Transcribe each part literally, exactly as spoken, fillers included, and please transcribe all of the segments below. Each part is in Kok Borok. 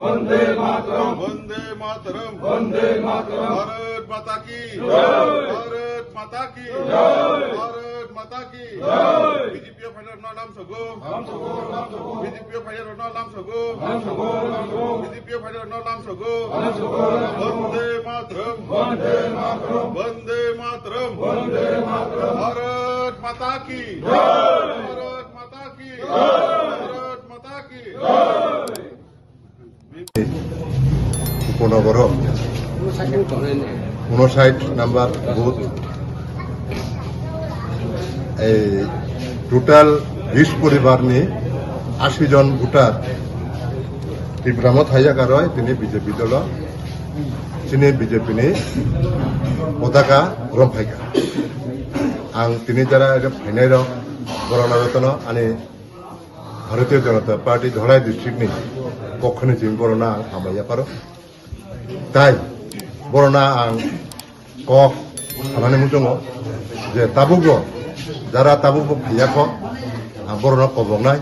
वंदे मातरम। वंदे मातरम। वंदे मातरम। भारत माता की जय। भारत माता की जय। भारत माता की जय। बीजेपी फाइटर ना नाम सगो। हम सगो, हम सगो। बीजेपी फाइटर ना नाम सगो। हम सगो, हम सगो। बीजेपी फाइटर ना नाम सगो। हम सगो, हम सगो। वंदे मातरम। वंदे मातरम। वंदे मातरम। वंदे मातरम। भारत माता की जय। भारत माता की जय। भारत माता की जय। Uponogoro, unoshait number booth, ei total bis poribar ni ashi jon voter Tipra Motha yakaroi tini B J P dolo, chini B J P ni potaka romphai kha. Ang tini jara phainai rok borok no jotono ani Bharatiya Janata Party Dholai district ni pokhoni chini borok no ang hambai yapharo. Tai borok no ang kok sanani muchungo je tabukbo jara tabukbo phaiya kho, ang borok no koboknai,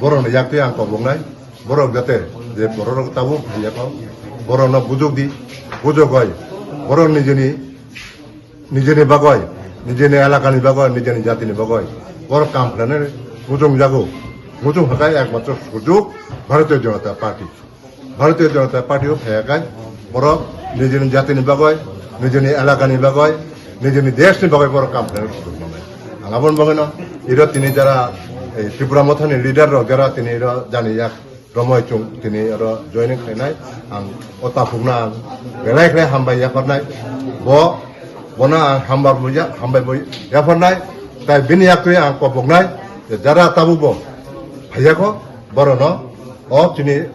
borok ni yaktwi ang koboknai, borok jate je borok rok tabuk phaiya kho, borok no bujok di, bujok oi, borok nijini nijini bagoi, nijini elakani bagoi, nijini jatini bagoi borok kam khlainani muchung jago. Muchung hakai ekmatro sujuk Bharatiya Janata Party. Bharatiya Janata Party o phaiyakai borok nijini jatini bagoi, nijini elakani bagoi, nijini deshni bagoi borok kam khlainani sujuk manai. Ang aboni bagwino iro tini jara, eh, Tripura Mothani leader rok jara tini iro jani yak romoi chwng tini oro joining khlainai, ang o takhukno ang belai khlai hambai yapharnai, bo, bono ang hambar bo ya-, hambai bo yapharnai, tai bini yaktwi ang koboknai, je jara tabukbo phaiya kho, borokno o chini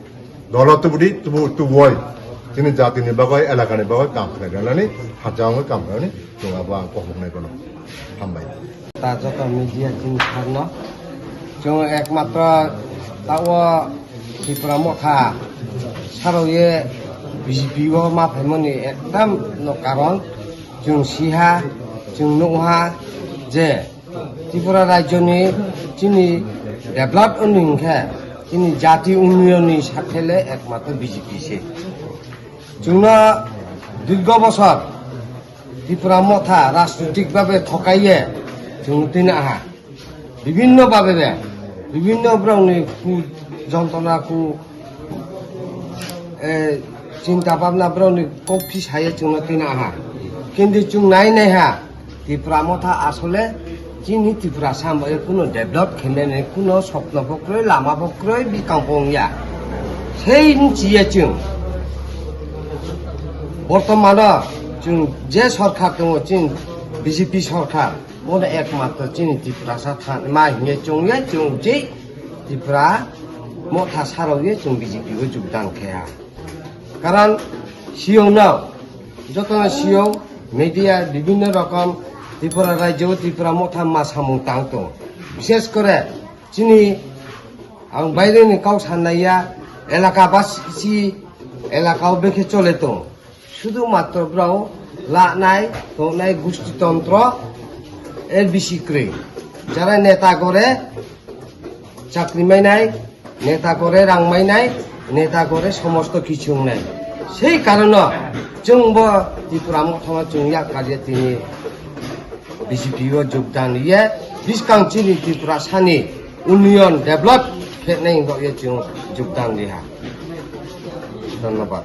dolo tubudi tubu, tubuoi chini jatini bagwi, elakani bagwi kam khlai rwnani, hachang wngwi kam khlainani, chwng abo ang koboknai bono. Hambai. Ta joto media chini tharno. Chwng ekmatro ta o Tipra Motha sarokye B J P o ma phaimani ekdam no karon chwng siha, chwng nukha je Tripura rajyoni chini develop wngwi hwnkhe chini jati unnayonni sakhele ekmatro B J P se. Chwngno dirgo bosor Tipra Motha rajnitik bhabe thokaiye chwng twi naha. Bibhinno bhabe be, bibhinno borokni ku jontona ku, eh, chinta bhabna borokni kok phi saye chwngno twi naha. Kintu chwng nai naiha, Tipra Motha asole chini Tiprasa hambai kuno develop khenani kuno sopno bo kwrwi, lama bo kwrwi, bikang bo wngya. Sei wngchiya chwng. Bortomano chwng je sorkar tongo, chini B J P sorkar, bono ekmatro chini Tiprasa thanma hwnwi chwngya chwng je Tipra Motha sarokye chwng B J P o jogdan kheha. Karon siyokno, jotono siyok, media bibhinno rokom Tripura rajyo, Tripura Motha ma samung tang tongo. Bishes kore chini ang baireni kok sanlaiya, elaka basi elaka o bekhe chole tongo. Sudhu matro borok lanai tongnai gusti tontro, L B C kwrwi. Jara neta gore chakri mainai, neta gore rang mainai, neta gore somosto kichu wngnai. Sei karono chwngbo Tipra Mothano chwng yak karya tini B J P o jogdan riye, biskang chini Tiprasani union develop khenai wngkha ye chwng jogdan riha. Dhonnobad.